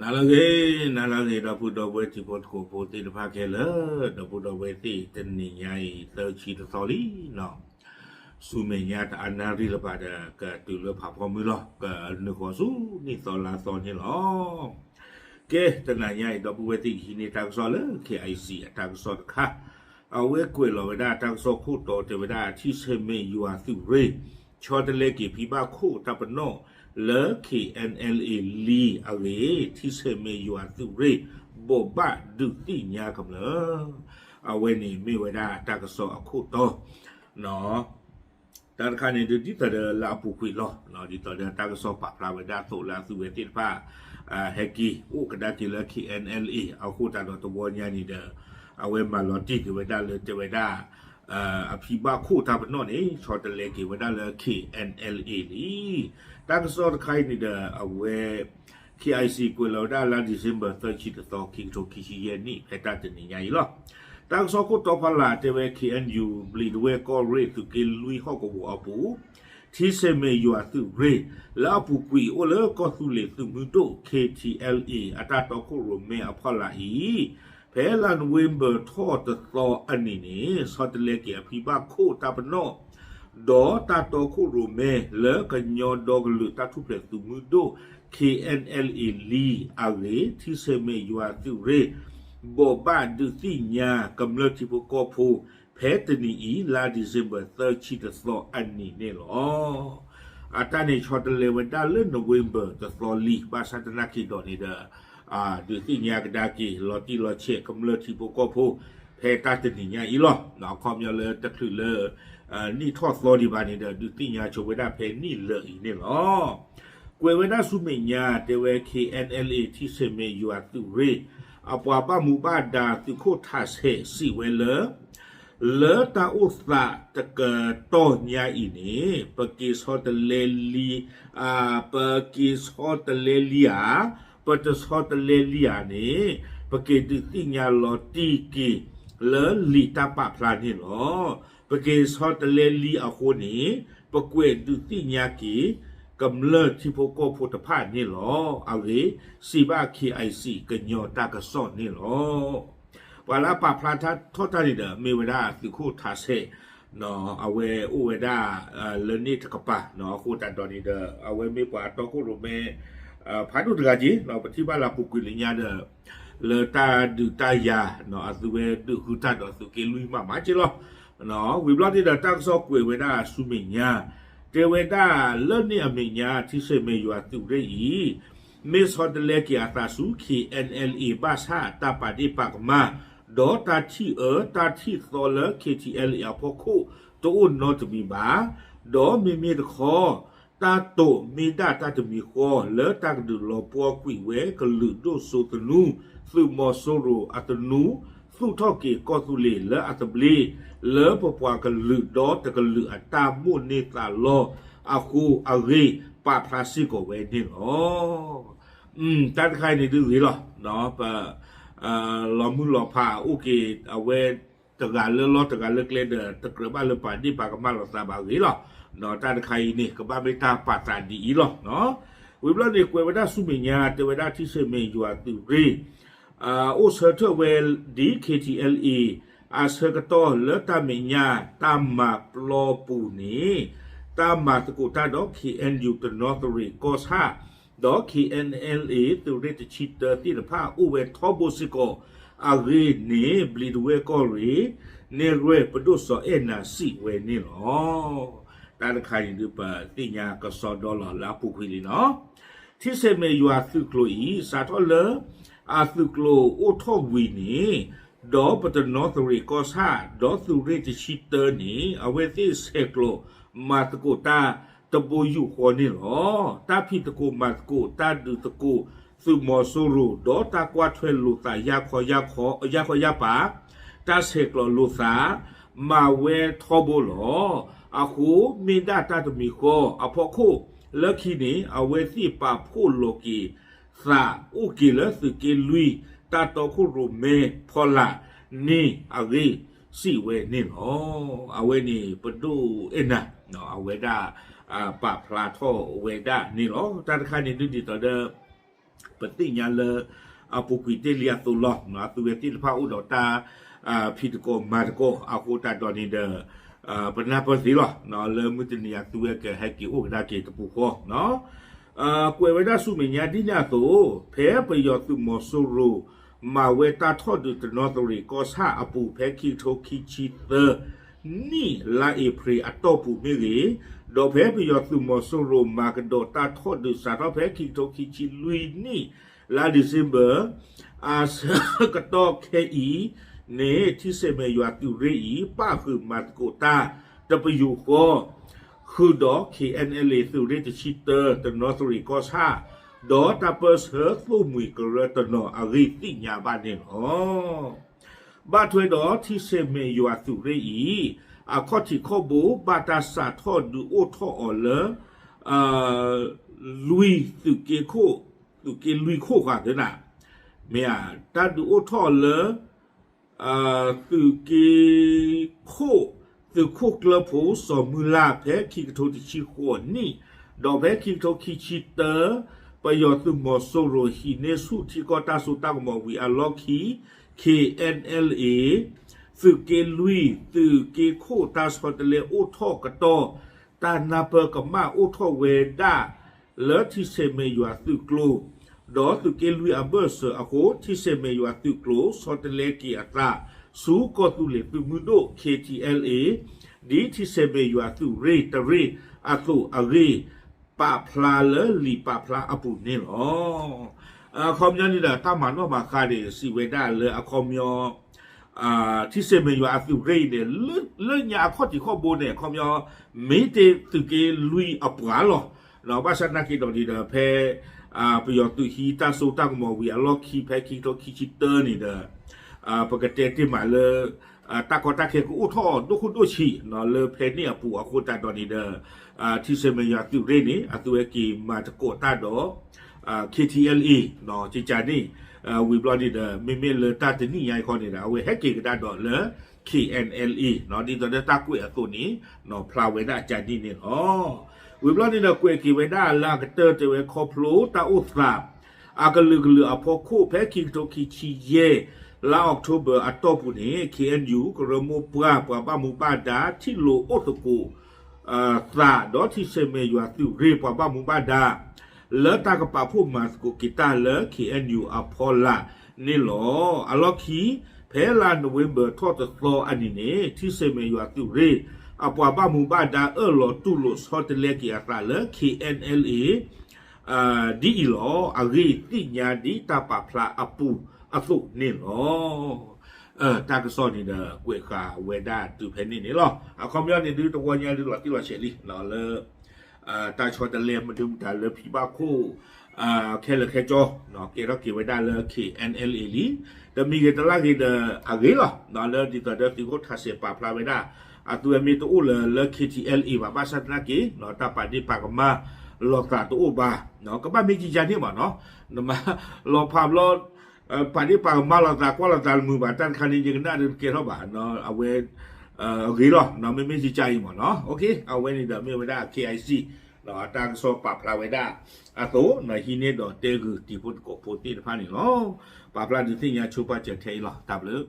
ဟါလၢအဂ့ၤ နၤလၢအဂ့ၤ ဒီပုၢ်ဒီဝဲၢ်တံၤဖိသကိးဖိသ့ၣ်တဖၣ်ခဲလၢာ်, ဒီပုၢ်ဒီဝဲၢ်သ့ၣ် တနံၤညါအံၤ သၢဆံတသီလံနီၤ, ဆူမဲာ်ညါတအါနၣ်ရံၣ်လၢၤဘၣ်ဒီး ကတုၤလၢဖးဖီမုၢ်လီၤ, ကနုာ်ဃီၤဆူနံၣ်သီလါသီန့ၣ်လီၤ. ကဲ တနံၤညါအံၤ ဒီပုၢ်ဝဲၢ်သ့ၣ် ကဟံးန့ၢ်တၢ်ကစီၣ်လၢ KIC အတၢ်ကစီၣ်တခါ, အဝဲကွဲးလီၤဝဲဒၣ်တၢ်ကစီၣ်ခိၣ်တီတဲဝဲဒၣ် ထံဆဲးမဲးယွၤသုးရ့ၣ် ဆီတလဲက့ၤဖံဘၣ်ခိၣ်တၢ်ပနီၣ်လၢ KNLA လံအဂ့ၢ်, ထံဆဲးမဲးယွၤသုးရ့ၣ် ဘိးဘၣ်ဒုးသ့ၣ်ညါကမျၢၢ်, အဝဲန့ၣ်မ့ၢ်ဝဲဒၣ်တၢ်ကစီၣ်အခိၣ်တီ တၢ်တခါန့ၣ်ဒုးဒ်သိးဒီးလၢအပူၤကွံာ်လီၤ, ဒ်သိးဒီးတၢ်ကစီၣ်ပာ်ဖျါဝဲဒၣ်သိးလၢအသုဝဲသ့ၣ်တဖၣ် ဟဲက့ၤအိၣ်ကဒါက့ၤလၢ KNLA အဃိသတးဒီးတဝီညါန့ၣ်ဒီး အဝဲမၤလီၤတံၢ်က့ၤဝဲဒၣ်လၢတဲဝဲဒၣ် အဖံဘၣ်ခိၣ်တၢ်ပနီၣ်န့ၣ် ဆီတလဲက့ၤဝဲဒၣ်လၢ KNLA လံ. တၢ်ကစီၣ်တခါအံၤန့ၣ်ဒီး အဝဲ KIC ကွဲးလီၤဝဲဒၣ်လါ December သၢဆံတသီ ခံကထိခံဆံယဲၢ်နံၣ် ဖဲတၢ်တနံၤညါအံၤလီၤ. တၢ်ကစီၣ်ခိၣ်တီဖီလာ်တဲဝဲ KNU ဘျံးဒဝဲၢ်ကီၢ်ရ့ၣ် သုးက့လွံၢ်ဟီၣ်ကဝီၤအပူၤ ထံဆဲးမဲးယွၤသုးရ့ၣ် လၢအပူၤကွံာ်အိၣ်လၢကီၢ်သူလ့ၤသုးမုၢ်ဒိၣ် KTLA အတၢ်တီခိၣ်ရိၣ်မဲအဖီလာ်အံၤ ဖဲလါနိၣ်ဝ့ဘၢၣ်ထီၣ်တသီအနံၤန့ၣ် ဆီတလဲက့ၤအဖံဘၣ်ခိၣ်တၢ်ပနီၣ် ဒီးတၢ်တီခိၣ်ရိၣ်မဲလၢကညီဒီကလုာ်တၢ်ထူၣ်ဖျဲးသုးမုၢ်ဒိၣ် KNLA လံအဂ့ၢ် ထံဆဲးမဲးယွၤသုးရ့ၣ် ဘိးဘၣ်ဒုးသ့ၣ်ညါကမျၢၢ်ထံဖိကီၢ်ဖိ ဖဲတနံၤအံၤ လါ December သၢဆံတသီအနံၤန့ၣ်လီၤ. အတၢ်န့ၣ်ဆီတလဲဝဲဒၣ်လၢနိၣ်ဝ့ဘၢၣ်တသီလံ ဘၣ်ဆၣ်သနာ်က့ဒီးန့ၣ်ဒီး ဒုးသ့ၣ်ညါကဒါက့ၤ လီၤတံၢ်လီၤဆဲးကမျၢၢ်ထံဖိကီၢ်ဖိ ဖဲတၢ်တနံၤညါအံၤလီၤ. အခီပညီလၢတချုးလၢ နံၣ်ထီၣ်သီဒံးဘၣ်န့ၣ်ဒီး ဒုးသ့ၣ်ညါဆိဝဲဒၣ်ဖဲနံၣ်လၢာ်အံၤန့ၣ်လီၤ. ကွဲးဝဲဒၣ်ဆူမဲာ်ညါ တဲဝဲ KNLA ထံဆဲးမဲးယွၤသုးရ့ၣ် အပှၤဘၣ်မူဘၣ်ဒါသုးခိၣ်ထးဆဲးစံးဝဲလၢ လၢတၢ်အိၣ်သးတကတီၢ်ညါအံၤန့ၣ် ပက့ၤဆီတလဲလံ ပက့ၤဆီတလဲလံဧါ, ပတဆီတလဲလံဧါန့ၣ် ပက့ၤဒုးသ့ၣ်ညါလီၤတံၢ်က့ၤ လၢလံာ်တၢ်ပာ်ဖျါန့ၣ်လီၤ. ပက့ၤဆီတလဲလံအဃိန့ၣ် ပကွဲးဒုးသ့ၣ်ညါက့ၤ ကမျၢၢ်ထံဖိကီၢ်ဖိတဖၣ်န့ၣ်လီၤ. အဂ့ၢ် စံးဘၣ် KIC ကညီတၢ်ကစီၣ်န့ၣ်လီၤ. ပှၤလၢအပာ်ဖျါထီၣ်တၢ်န့ၣ်ဒီး မ့ၢ်ဝဲဒၣ်သုးခိၣ်ထးဆဲး အဝဲအိၣ်ဝဲဒၣ် လၢန့ၣ်တကပၤ အဃိသတးဒီးန့ၣ်ဒီး အဝဲမ့ၢ်ပှၤတီခိၣ်ရိၣ်မဲ ဖးဒိၣ်တဂၤက့ၤ ပထံၣ်ဘၣ်လၢအပူၤကွံာ်လၢညါဒီး လၢတၢ်ဒုးတၢ်ယၤ အသုဝဲဒုးဃုတၢ်ဒီးသုးက့လွံၢ်မးမးက့ၤလီၤ. ဝံၤဘျီန့ၣ်ဒီးတၢ်ကစီၣ်ကွဲးဝဲဒၣ်ဆူမဲာ်ညါ တဲဝဲဒၣ်လၢန့ၣ်အမဲာ်ညါ ထံဆဲးမဲးယွၤသုးရ့ၣ်အံၤ မ့ၢ်ဆီတလဲက့ၤအသးဆူ KNLA ဘၣ်ဆၣ်တၢ်ပာ်ဒ့ၣ်ပာ်ကမၣ် ဒီးတၢ်ထံၣ်အၢတၢ်ထံၣ်သီလၢ KTLA အဖီခိၣ် တအိၣ်နီတမံၤဘၣ်. ဒီးမ့မ့ၢ်တခီ တၢ်တိာ်မ့ၢ်ဒၣ်တၢ်တမံၤဃီ လၢတၢ်ကဒုးလီၤပှီၢ်ကွံာ်ဝဲကလုာ်ဒိၣ်စိသနူ သုးမီၤစိရိၤအသနူ သူၣ်ထီၣ်က့ၤကီၢ်သူလ့ၤလၢအသဘျ့ လၢပပှၤကလုာ်ဒီတကလုာ်အတၢ်မိၣ်န့ၢ်သးလီအဃိအဂ့ၢ် ပာ်ဖျါစ့ၢ်ကီးဝဲန့ၣ်လီၤ. တၢ်တခါအံၤန့ၣ်ဒုးဂ့ၤလီၤ. ပ လီၤမုၢ်လီၤဖးအိၣ်က့ၤအဝဲ တဂၤလၢလီၢ်တဂၤလၢကျဲဒီး တကြၢးဘၣ်လၢပာ်ဒ့ၣ်ပာ်ကမၣ်လိာ်သးဘၣ်ဂ့ၤလီၤ. တၢ်တခါအံၤန့ၣ် ကဘၣ်မ့ၢ်တၢ်ပာ်သးဒ်အံၤလီၤ. ဝံၤဘျီန့ၣ် ကွဲးဝဲဒၣ်ဆူမဲာ်ညါ တဲဝဲဒၣ်ထံဆဲးမဲးယွၤသုးရ့ၣ် အိၣ်ဆၢထၢၣ်ဝဲဒ် KTLA အဆၢကတီၢ်လၢတၢ်မဲာ်ညါတၢ်မၤပျီပူၤန့ၣ် တၢ်မၤသကိးတၢ်ဒီး KNU တနီသရံၣ်ကီၢ်ဆၣ် ဒီး KNLA သုးရ့ၣ်တဆံတၢသ့ၣ်တဖၣ်အိၣ်ဝဲထီဘိစ့ၢ်ကီး အဂ့ၢ်န့ၣ် ဘျံးဒဝဲၢ်ကီၢ်ရ့ၣ် နဲၣ်ရွဲၣ်ပဒိၣ်စီၤအဲၣ်နၤစံးဝဲန့ၣ်လီၤ. တၢ်တခါအံၤဒုး ပသ့ၣ်ညါကစီဒီလီၤလၢအပူၤကွံာ်လံနီၤ. ထံဆဲးမဲးယွၤသုးကျိၤအံၤ စးထီၣ်လၢ အသုးကျိၤအိၣ်ထီၣ်ဝံၤန့ၣ် ဒီးပတနီသရံၣ်ကီၢ်ဆၣ် ဒီးသုးရ့ၣ်တဆံတၢန့ၣ် အဝဲသ့ၣ်ဆဲးကျိးမၤသကိးတၢ်တဘိယူၢ်ဃီန့ၣ်လီၤ. တၢ်ဖံးသကိးမၤသကိး တၢ်ဒုးသကိး သုးမီၤစိရိၤ ဒီးတၢ်ကွၢ်ထွဲလိာ်သး ယၢ်ခီယၢ်ပၤ တၢ်ဆဲးကျိးလိာ်သး မၤဝဲထီဘိလီၤ. အဃိ မ့ၢ်ဒၣ်တၢ်တမံၤဃီအဖီခိၣ် လၢခံန့ၣ် အဝဲသ့ၣ်ပာ်ဖှိၣ်လိာ်က့ၤသးအိၣ်က့ၤလၢသုးက့လွံၢ် တၢ်တီခိၣ်ရိၣ်မဲဖီလာ်န့ၣ်အဂ့ၢ် စံးဝဲန့ၣ်လီၤ. အဝဲန့ၣ်ပဒိၣ်အဲၣ်နၤ အဝဲဒၣ် ပာ်ဖျါထီၣ်ဝဲဒၣ်န့ၣ်လီၤ. တၢ်တခါန့ၣ်ဒုးဒ်သိးဒီး ပသ့ၣ်ညါလၢ အပူၤကွံာ်တ့ၢ်လံအသိးလီၤ. အသုဝဲသ့ၣ်တဖၣ်အိၣ်ဒီးတၢ် ဖံးသကိးမၤသကိးအဃိသတးဒီးန့ၣ်ဒီး ပနၢ်ပၢၢ်သ့လီၤ. လၢမုၢ်တနံၤအသုဝဲကဟဲက့ၤအိၣ်ကဒါက့ၤတပူၤဃီ ကွဲးဝဲဒၣ်ဆူမဲာ်ညါဒ်န့ၣ်အသိး, ဖဲပယီၤသုးမီၤစိရိၤ မၤဝဲတၢ်ထီၣ်ဒုးတနီသရံၣ်ကီၢ်ဆၣ်အပူၤ ဖဲခံကထိခံဆံသၢနံၣ် လါအ့ဖြ့ၣ်အတီၢ်ပူၤမ့ၢ်ဂ့ၤ, ဒီးဖဲပယီၤသုးမီၤစိရိၤ မၤကဒီးတၢ်ထီၣ်ဒုးစးထီၣ်ဖဲခံကထိခံဆံလွံၢ်နံၣ် လါဒံၣ်စ့ဘၢၣ် အဆၢကတီၢ်ခဲအံၤန့ၣ် ထံဆဲးမဲာ်ယွၤသုးရ့ၣ်အံၤ ပၣ်ဃုာ်မၤသကိးတၢ်တပယူာ်ဃီ ဃုာ်ဒီး KNLA သုးရ့ၣ်တဆံတၢ တနီသရံၣ်ကီၢ်ဆၣ်, ဒီးတၢ်ပၢၢ်ဆၢသိၣ်မှံၤကရၢတနီၤအဂ့ၢ်သ့ၣ်ညါဘၣ်န့ၣ်လီၤ. ဘၣ်ထွဲဒီးထံဆဲးမဲာ်ယွၤသုးရ့ၣ်အံၤ အခီၣ်ထံးခီၣ်ဘိ ဘၣ်တၢ်စးထီၣ်ဒုးအိၣ်ထီၣ်အီၤလၢ လွံၢ်သုးက့ခိၣ်, သုးက့လွံၢ်ခိၣ်ဃာ်သ့နၤ, မ့ၢ်ဧါ, တၢ်ဒုးအိၣ်ထီၣ်အီၤလၢ သုးက့ခိၣ်, သုးခိၣ်ကျၢၢ်ဖိစီၤမုၢ်လၢ် ဖဲခံကထိတဆံဃိးနံၣ်, ဒီးဖဲခံကထိခံဆံတၢ ပယီၤသုးမီၤစိရိၤဟံးန့ၢ်ဆူၣ်ထံကီၢ်တၢ်စိတၢ်ကမီၤဝံၤအလီၢ်ခံ KNLA သုးက့လွံၢ် သုးက့ခိၣ်တၢ်ဆီတလဲအိၣ်ထီၣ်ကတီၢ် တၢ်နၢ်ပၢၢ်ကမၣ်အိၣ်ထီၣ်ဝဲဒၣ် လၢထံဆဲးမဲာ်ယွၤသုးကျိၤ, ဒီးသုးက့လွံၢ်အဘၢၣ်စၢၤအဃိ ထံဆဲးမဲာ်ယွၤသုးကျိၤ ဆီတလဲက့ၤအသး ဆူကီၢ်သူလ့ၤသုးမုၢ်ဒိၣ် KTLA ဒ်ထံဆဲးမဲာ်ယွၤသုးရ့ၣ်တရ့ၣ်အသိးအဂ့ၢ် ပာ်ဖျါလၢလံာ်ပာ်ဖျါအပူၤန့ၣ်လီၤ. အခီပညီန့ၣ်ဒီး တၢ်မၤနီၣ်မၤဃါန့ၣ် စံးဝဲဒၣ်လၢအခီပညီ ထံဆဲးမဲာ်ယွၤအသုးရ့ၣ်အံၤန့ၣ် လၢညါအခီၣ်ထံးခီၣ်ဘိန့ၣ် အခီပညီ မ့ၢ်တ့ၢ်သုးက့လွံၢ်အပှၤလီၤ. ဘၣ်ဆၣ်သနာ်က့ဒီးန့ၣ်ဒီး ဖဲ ပယီၤသုးဟံးတၢ်စိတၢ်ကမီၤဝံၤအလီၢ်ခံ ဖဲခံကထိခံဆံတၢန့ၣ်ဒီး ပကတဲတ့ၢ်မးလၢ တၢ်ကီတၢ်ခဲကအိၣ်ထီၣ်ဒိၣ်ခိၣ်ဒိၣ်ဆံးလၢဖဲန့ၣ်အပူၤအဃိသတးဒီးန့ၣ်ဒီး ထံဆဲးမဲာ်ယွၤသုးရ့ၣ်န့ၣ် အသုဝဲက့ၤမၤသကိးတၢ်ဒီး KTLA ကကန့ၣ် ဝံၤဘျီန့ၣ်ဒီး မ့မ့ၢ်လၢတၢ်တနံၣ်ညါအံၤခီန့ၣ်ဒီး အဝဲဟဲက့ၤကဒါဒီးလၢ KNLA ဒ်သိးဒီးတၢ်ကွဲးအသိးန့ၣ် ဖျါဝဲဒၣ်ကကန့ၣ်န့ၣ်လီၤ. ဝံၤဘျီန့ၣ်ဒီး ကွဲးက့ၤဝဲဒၣ်လၢအကတၢၢ်တဲဝဲခီဖျိတၢ်အိၣ်သး အကလုာ်ကလုာ်အဖီခိၣ် ဖဲခံကထိခံဆံယဲၢ် လါအီးကထိဘၢၣ်အတီၢ်ပူၤန့ၣ် KNU ကရၢမိၢ်ပှၢ် ပှၤဘၣ်မူဘၣ်ဒါ ထံၣ်လိာ်အိၣ်သကိး သးဒီးထံဆဲးမဲာ်ယွၤသုးရ့ၣ် ပှၤဘၣ်မူဘၣ်ဒါ လၢတၢ်ကပာ်ဖှိၣ်မၤသကိးက့ၤတၢ်လၢ KNU အဖီလာ်န့ၣ်လီၤ. အလီၢ်ခံ ဖဲလါနိၣ်ဝ့ဘၢၣ်ထီၣ်တသီအနံၤန့ၣ် ထံဆဲးမဲာ်ယွၤသုးရ့ၣ် အပှၤဘၣ်မူဘၣ်ဒါအၢၣ်လီၤတူၢ်လိာ်ဆီတလဲက့ၤအသးလၢ KNLA ဒ်အံၤလီၤ. အဂ့ၢ်သ့ၣ်ညါဒ်တၢ်ပာ်ဖျါအပူၤအသိးန့ၣ်လီၤ. တၢ်ကစီၣ်န့ၣ်ဒီး ကွဲးဃာ်ဝဲဒၣ်တုၤဖဲန့ၣ်န့ၣ်လီၤ. အခီပညီန့ၣ်ဒုး တဝီညါဒုးလီၤတံၢ်လီၤဆဲးလံလၢ တၢ်ဆီတလဲမနုၤမတၤလၢဖံဘၣ်ခိၣ် ခဲလၢာ်ခဲကၠီ ကဲထီၣ်က့ၤဝဲဒၣ်လၢ KNLA လံ. တမံၤဂ့ၤတလၢ်ဂ့ၤဒီးအဂ့ၤလီၤ. လၢဒ်သိးဒီးသုးခိၣ်ထးစဲးပာ်ဖျါဝဲဒၣ် အသုဝဲမ့ၢ်တအိၣ်လၢၤလၢ KTLA ဘၣ် ဘၣ်ဆၣ်သနာ်က့ တၢ်ပာ်ဒ့ၣ်ပာ်ကမၣ်လိာ်သးတအိၣ်ဘၣ်. ကဘၣ်မ့ၢ်ကကန့ၣ်မးနီၤ နမၤလီၤဖးဘျီ ပာ်ဒ့ၣ်ပာ်ကမၣ်လိာ်သး ကွၢ်လိာ်သးတမုာ်ဘၣ် တၢ်တခါန့ၣ် ယကနၣ်ဒုးတကဲထီၣ်ဘၣ်. အဝဲ အဂ့ၤလီၤ မ့မ့ၢ်ကကအံၤမးနီၤ. အဝဲန့ၣ်ဒီးမ့ၢ်ဝဲဒၣ် KIC တၢ်ကစီၣ်ပာ်ဖျါဝဲဒၣ်အသိး ဟံးန့ၢ်ဒီးတဲဂုာ်တံၤဖိသကိးဖိသ့ၣ်တဖၣ်န့ၣ်လီၤ. ပာ်ဖျါဒုးသ့ၣ်ညါဆိပာ်စၢၤထဲအံၤလီၤ. တၢ်ဘျုး